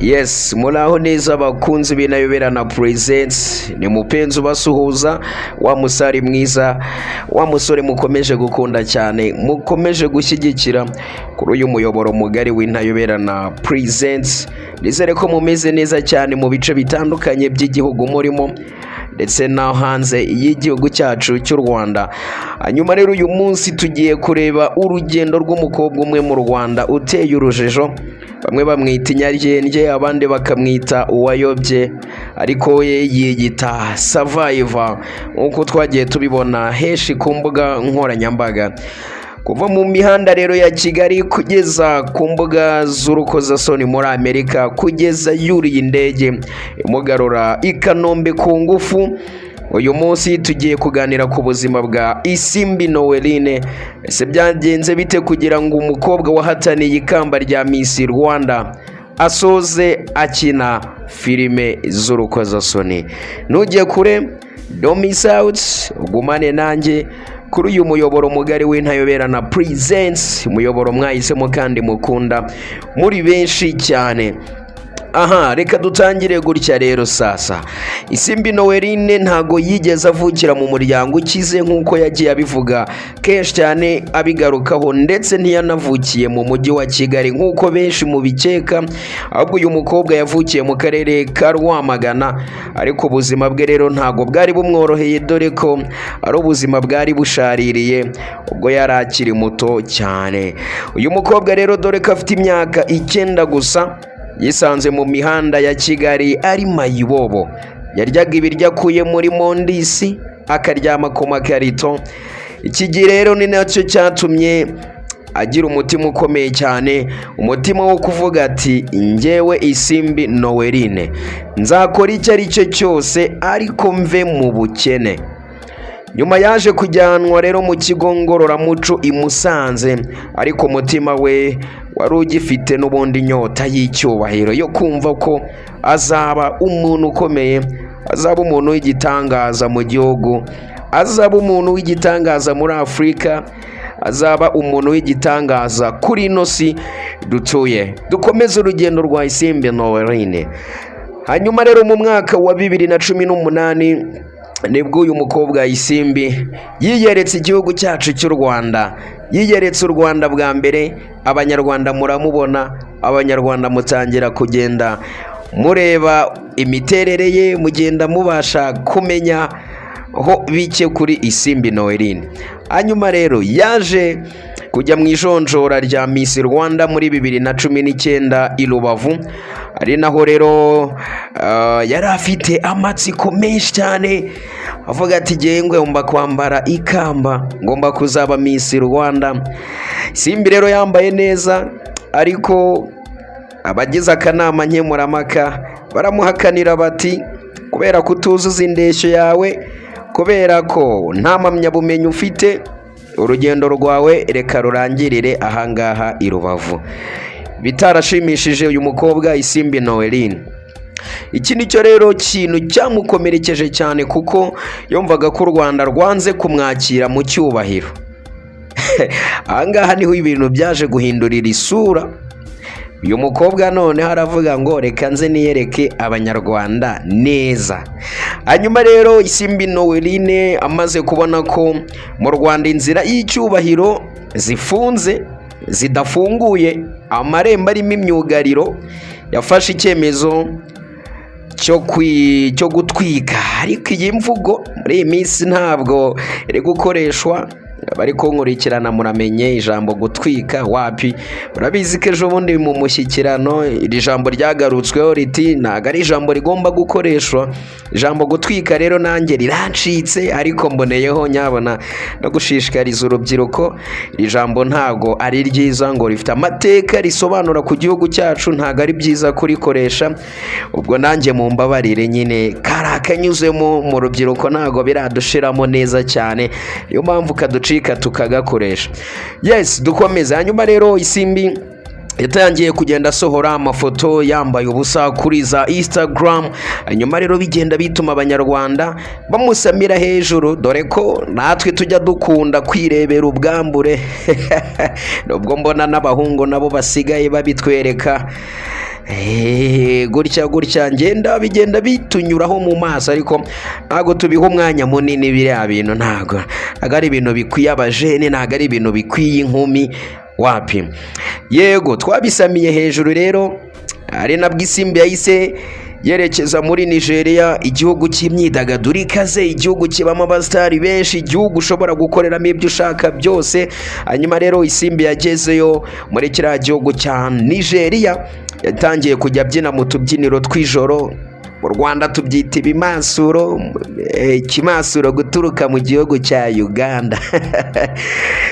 Yes, muraho neza abakunzi b'Intayoberana Presents. Ni Mupenzi ubasuhuza, wa musari mwiza, wa musore mukomeje gukunda cyane, mukomeje gushyigikira kuri uyu muyoboro mugari w'Intayoberana Presents. Nizere ko mumeze neza cyane mu bice bitandukanye by'igihugu murimo ndetse no hanze y'igihugu cyacu cy'u Rwanda. Hanyuma rero uyu munsi tugiye kureba urugendo rw'umukobwa umwe mu Rwanda uteye urujijo. Bamwe bamwita inyaryenge, abandi bakamwita uwayobye, ariko we yiyita Survivor, nk'uko twagiye tubibona henshi ku mbuga nkoranyambaga. Kuva mu mihanda rero ya Kigali kugeza ku mbuga z'urukozasoni muri Amerika, kugeza yuriye indege imugarura i Kanombe ku ngufu. Uyu munsi tugiye kuganira ku buzima bwa Isimbi Noeline. Ese byagenze bite kugira ngo umukobwa wahataniye ikamba rya Miss Rwanda asoze akina filime z'urukozasoni? Ntujye kure, don't miss out, ugumane nanjye kuri uyu muyoboro mugari w'Intayoberana Presents, umuyoboro mwahisemo kandi mukunda muri benshi cyane. Aha reka dutangire gutya rero. Sasa Isimbi Noeline ntago yigeze avukira mu muryango ukize nk'uko yagiye abivuga kenshi cyane abigarukaho, ndetse ntiyanavukiye mu mujyi wa Kigali nk'uko benshi mubikeka, ahubwo uyu mukobwa yavukiye mu karere ka Rwamagana. Ariko ubuzima bwe rero ntago bwari bumworoheye, dore ko ari ubuzima bwari bushaririye ubwo yari akiri muto cyane. Uyu mukobwa rero, dore ko afite imyaka 9 gusa, yisanze mu mihanda ya Kigali ari mayibobo. Yaryaga ibiryo akuye muri mondisi, akaryama ku makarito. Iki gihe rero ni nacyo cyatumye agira umutima ukomeye cyane, umutima wo kuvuga ati: "Njyewe Isimbi Noeline nzakora icyo ari cyo cyose ariko mve mu bukene." Nyuma yaje kujyanwa rero mu kigo ngororamuco i Musanze, ariko umutima we wari ugifite n'ubundi inyota y'icyubahiro, yo kumva ko azaba umuntu ukomeye, azaba umuntu w'igitangaza mu gihugu, azaba umuntu w'igitangaza muri Afurika, azaba umuntu w'igitangaza kuri ino si dutuye. Dukomeze urugendo rwa Isimbi Noeline. Hanyuma rero mu mwaka wa 2018 nibwo uyu mukobwa Isimbi yiyeretse igihugu cyacu cy'u Rwanda, yiyeretse u Rwanda bwa mbere. Abanyarwanda muramubona, Abanyarwanda mutangira kugenda mureba imiterere ye, mugenda mubasha kumenya ho bike kuri Isimbi Noeline. Hanyuma rero yaje kujya mu ijonjora rya Miss Rwanda muri 2019 i Rubavu, ari naho rero yari afite amatsiko menshi cyane, avuga ati: "Ngewe ngomba kwambara ikamba, ngomba kuzaba Miss Rwanda." Isimbi rero yambaye neza, ariko abagize akanama nkemurampaka baramuhakanira bati: "Kubera kutuzuza indeshyo yawe, kubera ko nta mpamyabumenyi ufite, urugendo rwawe reka rurangirire ahangaha i Rubavu." Bitarashimishije uyu mukobwa Isimbi Noeline. Iki ni cyo rero kintu cyamukomerekeje cyane, kuko yumvaga ko u Rwanda rwanze kumwakira mu cyubahiro. Ahangaha niho ibintu byaje guhindurira isura. Uyu mukobwa noneho aravuga ngo: "Reka nze niyereke Abanyarwanda neza." Hanyuma rero Isimbi Noeline amaze kubona ko mu Rwanda inzira y'icyubahiro zifunze, zidafunguye, amarembo arimo imyugariro, yafashe icyemezo cyo gutwika. Ariko iyi mvugo muri iyi minsi ntabwo iri gukoreshwa. Bari kunkurikirana muramenye ijambo gutwika wapi. Murabizi ko ejo bundi mu mushyikirano iri jambo ryagarutsweho, riti ntabwo ari ijambo rigomba gukoreshwa. Ijambo gutwika rero nanjye rirancitse, ariko mboneyeho nyabona no gushishikariza urubyiruko: iri jambo ntabwo ari ryiza, ngo rifite amateka risobanura ku gihugu cyacu, ntabwo ari byiza kurikoresha. Ubwo nanjye mumbabarire nyine, kari akanyuzemo mu rubyiruko, ntabwo biradushiramo neza cyane, niyo mpamvu kaducika tukagakoresha. Yes, dukomeze. Hanyuma rero Isimbi yatangiye kugenda asohora amafoto yambaye ubusa kuri za Instagram. Hanyuma rero bigenda bituma Abanyarwanda bamusamira hejuru, dore ko natwe tujya dukunda kwirebera ubwambure, nubwo mbona n'abahungu nabo basigaye babitwereka. Gutya gutya ngenda bigenda bitunyuraho mu maso, ariko ntabwo tubiha umwanya munini. Biriya bintu ntabwo ari ibintu bikwiye abajene, ntabwo ari ibintu bikwiye inkumi, wapi. Yego, twabisamiye hejuru rero, ari nabwo Isimbi yahise yerekeza muri Nigeria, igihugu cy'imyidagaduro ikaze, igihugu kibamo abasitari benshi, igihugu ushobora gukoreramo ibyo ushaka byose. Hanyuma rero Isimbi yagezeyo muri kiriya gihugu cya Nigeria, yatangiye kujya abyina mu tubyiniro tw'ijoro. Mu Rwanda tubyita ibimansuro, ikimansuro guturuka mu gihugu cya Uganda,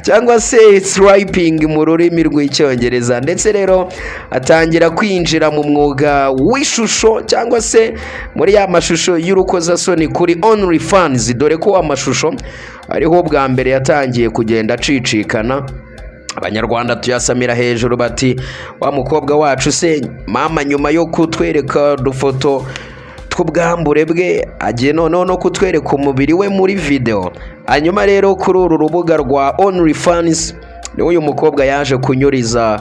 cyangwa se stripping mu rurimi rw'Icyongereza. Ndetse rero atangira kwinjira mu mwuga w'ishusho, cyangwa se muri ya mashusho y'urukozasoni kuri OnlyFans, dore ko amashusho ariho bwa mbere yatangiye kugenda acicikana. Abanyarwanda tuyasamira hejuru bati: "Wa mukobwa wacu se mama, nyuma yo kutwereka udufoto tw'ubwambure bwe, agiye noneho no kutwereka umubiri we muri video?" Hanyuma rero kuri uru rubuga rwa OnlyFans niho uyu mukobwa yaje kunyuriza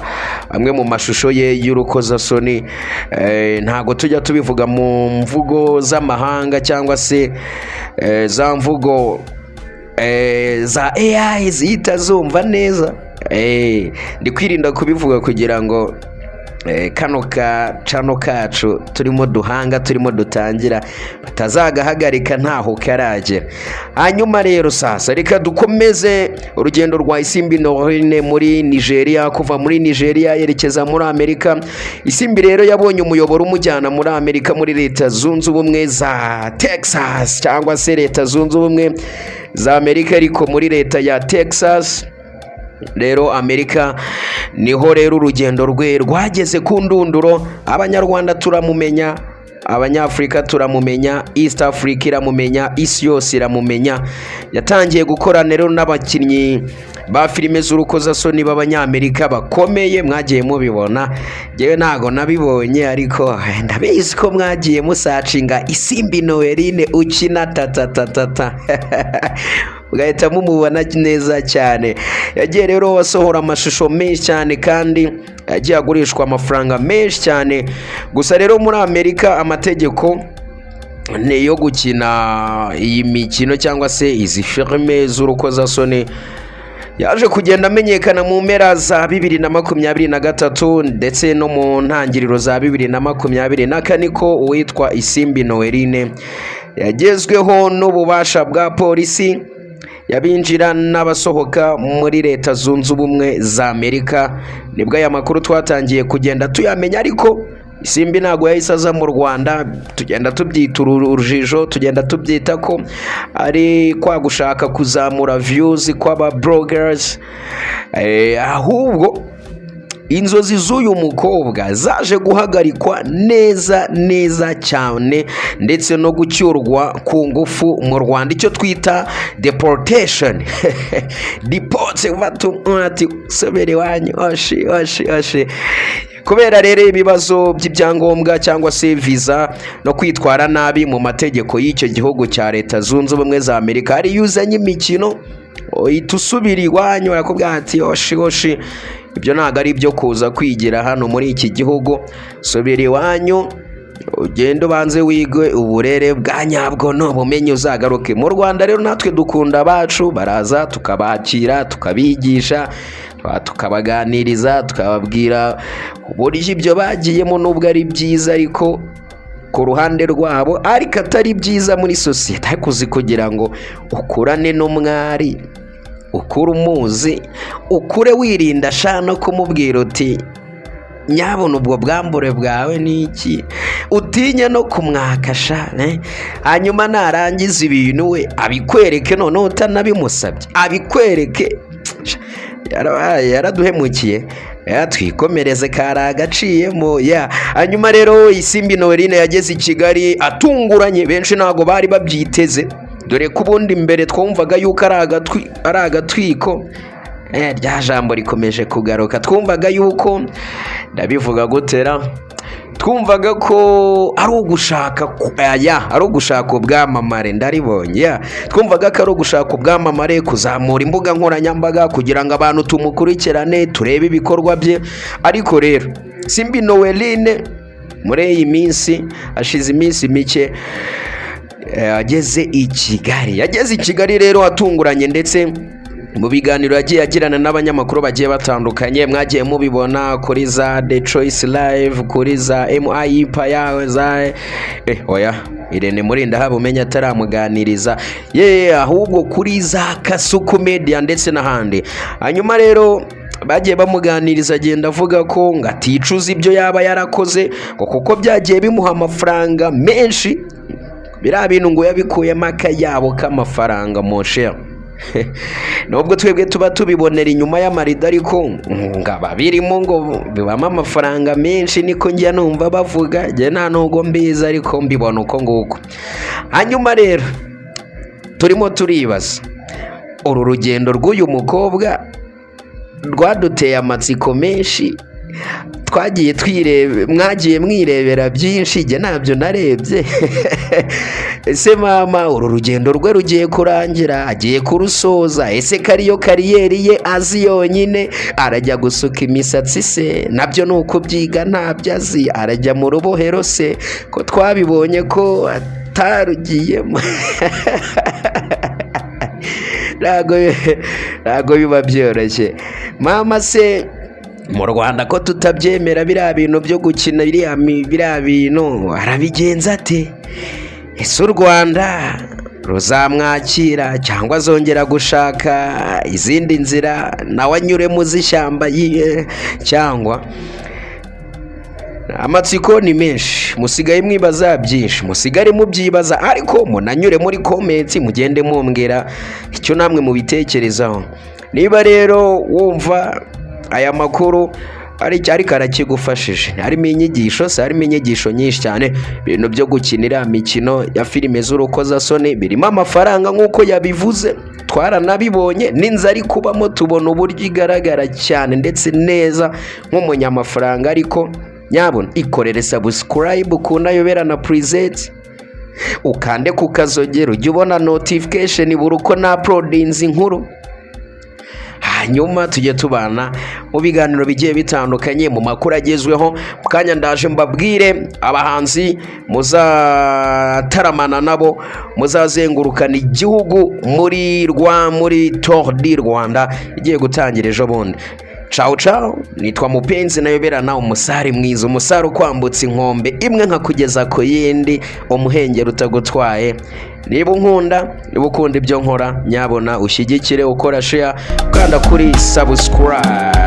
amwe mu mashusho ye y'urukozasoni. Ntabwo tujya tubivuga mu mvugo z'amahanga cyangwa se za mvugo za AI zihita zumva neza. Ndi kwirinda kubivuga kugira ngo kano ka channel kacu turimo duhanga, turimo dutangira, batazagahagarika ntaho karagera. Hanyuma rero sasa reka dukomeze urugendo rwa Isimbi Noeline muri Nigeria. Kuva muri Nigeria yerekeza muri Amerika. Isimbi rero yabonye umuyoboro umujyana muri Amerika, muri Leta Zunze Ubumwe za Texas, cyangwa se Leta Zunze Ubumwe za Amerika, ariko muri leta ya Texas. Rero Amerika niho rero urugendo rwe rwageze ku ndunduro. Abanyarwanda turamumenya, Abanyafurika turamumenya, East Africa iramumenya, isi yose iramumenya. Yatangiye gukorana rero n'abakinnyi ba filime z'urukozasoni b'Abanyamerika bakomeye. Mwagiye mubibona, ngewe ntago nabibonye, ariko ndabizi ko mwagiye musearchinga Isimbi Noeline ukina tatatatata, ugahita mumubona neza cyane. Yagiye rero asohora amashusho menshi cyane, kandi yagiye agurishwa amafaranga menshi cyane. Gusa rero muri Amerika amategeko ni iyo gukina iyi mikino cyangwa se izi filime z'urukozasoni. Yaje kugenda amenyekana mu mpera za 2023 ndetse no mu ntangiriro za 2024 ko uwitwa Isimbi Noeline yagezweho n'ububasha bwa polisi y'abinjira n'abasohoka muri Leta Zunze Ubumwe za Amerika. Nibwo aya makuru twatangiye kugenda tuyamenya, ariko Isimbi ntabwo yahise aza mu Rwanda. Tugenda tubyita urujijo, tugenda tubyita ko ari kwa gushaka kuzamura views kw'aba bloggers. Ahubwo inzozi z'uyu mukobwa zaje guhagarikwa neza neza cyane, ndetse no gucyurwa ku ngufu mu Rwanda, icyo twita deportation, deport, ati: "Subira iwanyu, oshi oshi oshi." Kubera rero ibibazo by'ibyangombwa cyangwa se visa no kwitwara nabi mu mategeko y'icyo gihugu cya Leta Zunze Ubumwe za Amerika, hariyo uzanye imikino uhita usubira iwanyu, barakubwira ati: "Oshi oshi, ibyo ntabwo ari ibyo kuza kwigira hano muri iki gihugu, subira iwanyu, ugende ubanze wige uburere bwa nyabwo n'ubumenyi, uzagaruke." Mu Rwanda rero natwe dukunda abacu, baraza tukabakira, tukabigisha, tukabaganiriza, tukababwira uburyo ibyo bagiyemo nubwo ari byiza ariko ku ruhande rwabo, ariko atari byiza muri sosiyete. Ariko uzi kugira ngo ukurane n'umwari, ukure umuzi, ukure wirinda sha no kumubwira uti: "Nyabona ubwo bwambure bwawe ni iki?" Utinye no kumwaka sha, eh? Hanyuma narangiza ibintu we abikwereke, noneho utanabimusabye abikwereke. Yaraduhemukiye. Twikomereze, kari agaciyemo ya. Hanyuma rero Isimbi Noeline yageze i Kigali atunguranye, benshi ntabwo bari babyiteze, dore ko ubundi mbere twumvaga yuko ari agatwiko. Rya jambo rikomeje kugaruka. Twumvaga yuko, ndabivuga gutera, twumvaga ko ari ugushaka aya ari ugushaka ubwamamare, ndaribonye ya. Twumvaga ko ari ugushaka ubwamamare, kuzamura imbuga nkoranyambaga kugira ngo abantu tumukurikirane, turebe ibikorwa bye. Ariko rero Simbi Noeline Muri iyi minsi, hashize iminsi mike ageze i Kigali. Yageze i Kigali rero atunguranye, ndetse mu biganiro yagiye agirana n'abanyamakuru bagiye batandukanye, mwagiye mubibona kuri za The Choice Live, kuri za MI Empire, za oya, Irene Murinda umenya ataramuganiriza ye, ahubwo kuri za Kasuku Media ndetse n'ahandi. Hanyuma rero bagiye bamuganiriza, agenda avuga ko ngo aticuza ibyo yaba yarakoze, ngo kuko byagiye bimuha amafaranga menshi. Biriya bintu ngo yabikuyemo akayabo k'amafaranga, mon cher. Nubwo twebwe tuba tubibonera inyuma y'amarido, ariko ngo ababirimo ngo bibamo amafaranga menshi, niko njya numva bavuga. Njye nta nubwo mbizi, ariko mbibona uko nguko. Hanyuma rero turimo turibaza uru rugendo rw'uyu mukobwa rwaduteye amatsiko menshi. Twagiye twirebe, mwagiye mwirebera byinshi, njye ntabyo narebye. Ese mama, uru rugendo rwe rugiye kurangira, agiye kurusoza? Ese ko ariyo career ye azi yonyine, arajya gusuka imisatsi se? Nabyo ni ukubyiga, ntabyo azi. Arajya mu rubohero se, ko twabibonye ko atarugiyemo? Ntabwo biba byoroshye. Mama se mu Rwanda ko tutabyemera, biriya bintu byo gukina biriya bintu, arabigenza ate? Ese u Rwanda ruzamwakira, cyangwa azongera gushaka izindi nzira nawe anyure mu z'ishyamba cyangwa? Amatsiko ni menshi, musigaye mwibaza byinshi, musigare mubyibaza, ariko munanyure muri comments, mugende mumbwira icyo namwe mubitekerezaho. Niba rero wumva aya makuru ariko arakigufashije, harimo inyigisho se, harimo inyigisho nyinshi cyane. Ibintu byo gukinira imikino ya filime z'urukozasoni birimo amafaranga nk'uko yabivuze, twaranabibonye n'inzu ari kubamo, tubona uburyo igaragara cyane ndetse neza nk'umunyamafaranga. Ariko nyabona ikorere subscribe ku Nayoberana Presents, ukande ku kazogero, ujye ubona notification buri uko na uploadinze inkuru. Hanyuma tujye tubana mu biganiro bigiye bitandukanye, mu makuru agezweho. Mu kanya ndaje mbabwire abahanzi muzataramana nabo, muzazengurukana igihugu muri Tour du Rwanda igiye gutangira ejo bundi. Cawu cawu, nitwa Mupenzi Nayoberana, umusare mwiza, umusare ukwambutsa inkombe imwe nkakugeza ku yindi, umuhengeri utagutwaye. Niba unkunda, niba ukunda ibyo nkora, nyabona ushyigikire ukora share, ukanda kuri subscribe.